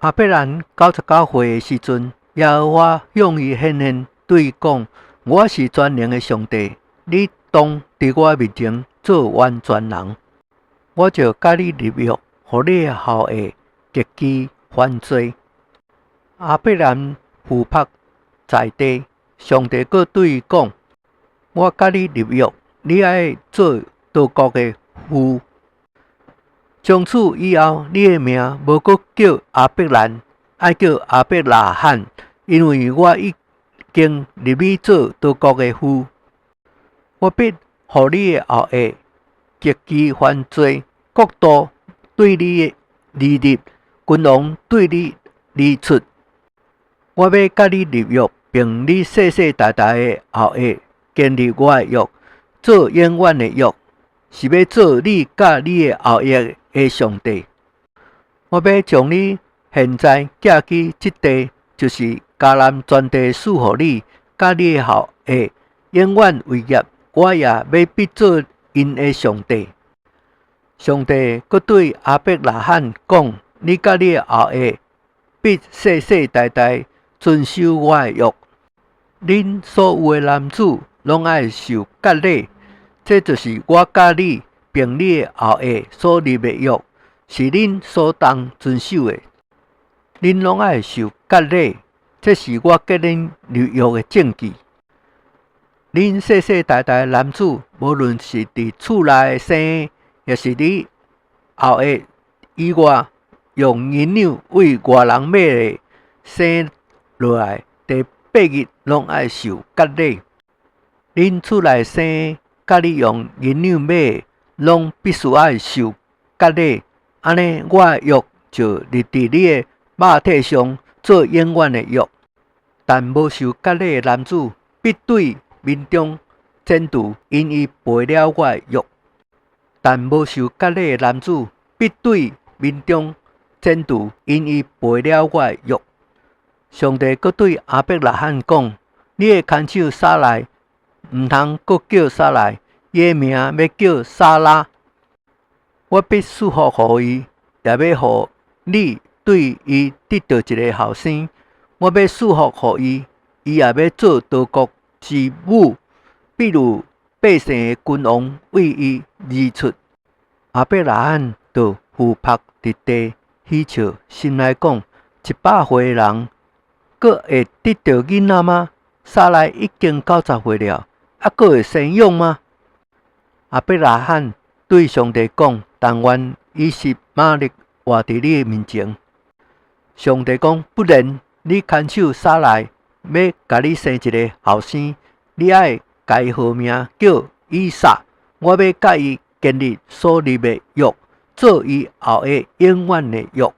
亞伯蘭99歲的時陣，耶和華向伊顯現，對伊講：我是全能的上帝，你當佇我面前做完全人，我就佮你立約，予你的後裔極其繁濟。亞伯蘭俯伏在地，上帝閣對伊講：我佮你立約，你愛做多國的父。從此以後，你的名無閣叫亞伯蘭，愛叫亞伯拉罕，因為我已經立你做多國的父。我必予你的後裔極其繁濟，國度對你而立，君王對你而出。我欲佮你立約，並你世世代代的後裔建立我的約，做永遠的約，是欲做你佮你的後裔的上帝。我欲將你現在徛佇這地，就是迦南全地賜予你，佮你的後裔永遠為業。我也欲必做𪜶的上帝。上帝閣對亞伯拉罕講：你佮你的後裔必世世代代遵守我的約。恁所有的男子攏愛受割禮，這就是我佮你並你的後裔所立的約，是恁所當遵守的。恁攏愛受割禮，這是我佮恁立約的證據。恁世世代代的男子，無論是佇厝內生的，抑是佇後裔以外，用銀兩對外人買的生落來，第八日攏愛受割禮。恁厝內生的，佮你用銀兩買的，攏必須愛受割禮。按呢，我的約就立佇你的肉體上，做永遠的約。但無受割禮的男子，必對民中剪除，因伊背了我的約。但無受割禮的男子，必對民中剪除，因伊背了我的約。上帝閣對亞伯拉罕講：你的牽手撒萊，毋通閣叫撒萊，伊的名欲叫撒拉。我必賜福予伊，也欲予你對伊得著一个後生。我欲賜福予伊，伊也欲做多國之母，必有百姓的君王為伊而出。亞伯拉罕就俯伏佇地，嬉笑，心內講：100歲的人，閣會得著囡仔嗎？撒萊已經90歲了，猶閣會生養嗎？亞伯拉罕對上帝講：但願以實瑪利活佇你的面前。上帝講：不然，你牽手撒萊欲共你生一个後生，你愛共伊號名叫以撒。我欲佮伊建立所立的約，做伊後裔永遠的約。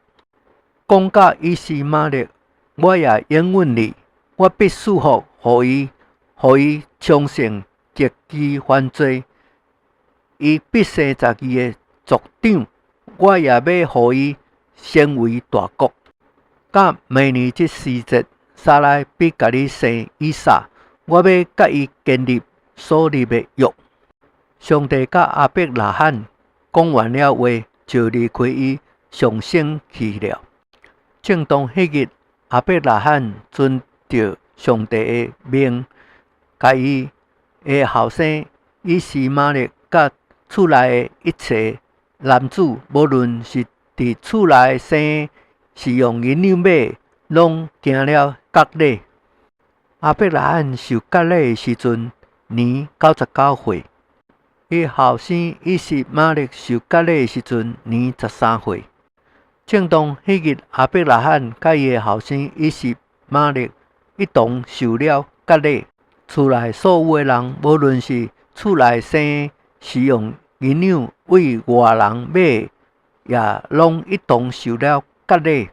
講到以實瑪利，我也應允你，我必賜福予伊，予伊昌盛，極其繁濟。伊必生12个族長，我也欲予伊成為大國。到明年這時節，撒萊必共你生以撒，我欲佮伊建立所立的約。上帝佮亞伯拉罕講完了話，就離開伊上升去了。正當彼日，亞伯拉罕遵著上帝的命，共伊的後生以實瑪利佮厝內的一切男子，無論是佇厝內生的，是用銀兩買的，攏行了割禮。亞伯拉罕受割禮的時陣，年99歲。伊後生以實瑪利受割禮的時陣，年13歲。正當彼日，亞伯拉罕佮伊的後生以實瑪利一同受了割禮。厝內所有的人，無論是厝內生的，是用銀兩對外人買的，也攏一同受了割禮。